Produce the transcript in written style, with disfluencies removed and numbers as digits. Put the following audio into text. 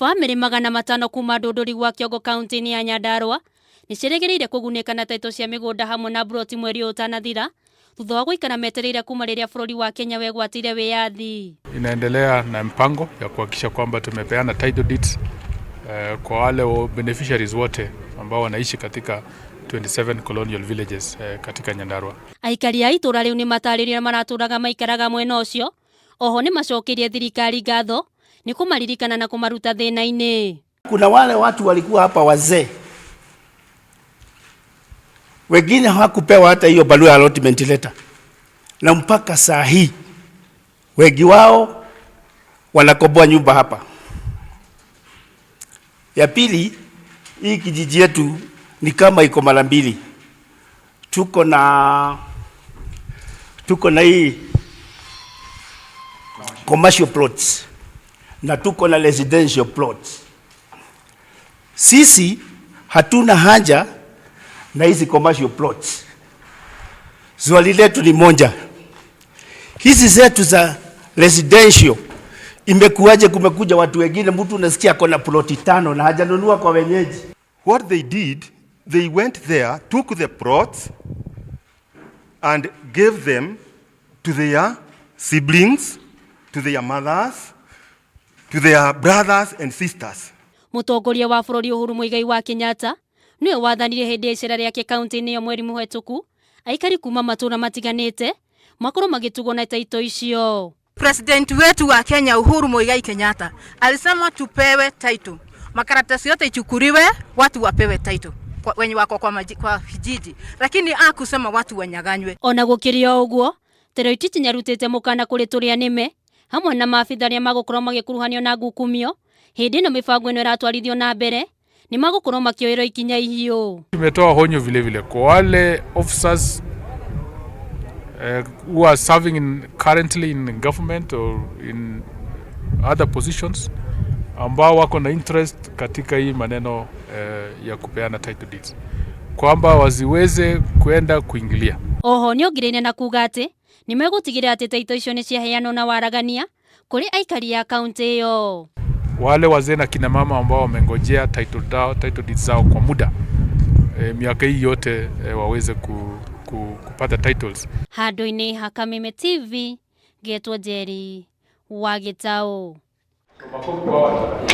Bamĩrĩ 500 kuma Ndũndũri gwa Kĩongo kaunti-inĩ ya Nyandarua nĩ ciĩrĩgĩrĩire kũgunĩka na taitũ cia mĩgũnda hamwe na mburoti mweri ũyũ ũtanathira thutha wa gũikara metereire kuma rĩrĩa bũrũri wa Kenya wegwatĩire wĩyathi. Inaendelea na mpango ya kuhakikisha kwamba tumepeana title deeds kwa wale beneficiaries wote ambao wanaishi katika 27 colonial villages katika Nyandarua. Aikari a itũra rĩu nĩ matarĩrie maratũraga maikaraga mwena ũcio oho nĩ macokeirie thirikari ngatho nĩ kũmaririkana na kũmaruta thĩna-inĩ. Kuna wale watu walikuwa hapa wazee, wengine hawakupewa hata hiyo barua ya allotment letter, na mpaka saa hii wengi wao wanakomboa nyumba hapa. Ya pili, hii kijiji yetu ni kama iko mara mbili. Tuko na hii commercial plots na tuko na residential plots. Sisi hatuna haja na hizi commercial plots. Swali letu ni moja, hizi zetu za residential imekuwaje? Kumekuja watu wengine, mtu unasikia ako na ploti tano na hajanunua kwa wenyeji. What they did, they went there, took the plots and gave them to their siblings, to their mothers, to their brothers and sisters. Mũtongoria wa bũrũri Uhuru Muigai wa Kenyatta nĩwe wathanire hĩndĩ ya icera rĩake kaunti-inĩ ĩyo mweri mũhetũku aikari kuma matũra matiganĩte makorwo magĩtugwo na taito icio. President wetu wa Kenya Uhuru Muigai Kenyatta alisema tupewe title, makaratasi yote ichukuliwe, watu wapewe title kwa, wenye wako kwa vijiji, lakini akusema watu wanyaganywe. Ona gũkĩrĩ o ũguo Toroitich nĩarutĩte mũkana kũrĩ tũrĩa nĩme hamwe na maabitha arĩa magũkorwo magĩkuruhanio na ngukumio hĩndĩ ĩno mĩbango ĩno ĩratwarithio na mbere nĩ magũkorwo makĩoerwo ikinya ihiũ. Tumetoa onyo vile vile kwa wale officers who are serving currently in government or in other positions ambao wako na interest katika hii maneno ya kupeana title deeds kwamba wasiweze kwenda kuingilia. Oho nĩongereire na kuga atĩ nĩmegũtigĩrĩra atĩ taito icio nĩ ciaheanwo na waragania kũrĩ aikari a kaunti ĩyo. Wale wazee na kina mama ambao wamengojea title deeds zao kwa muda miaka hii yote waweze kupata titles. Handũ-inĩ ha Kameme TV ngetwo Njeri wa Gĩtaũ. Makofi kwa watu.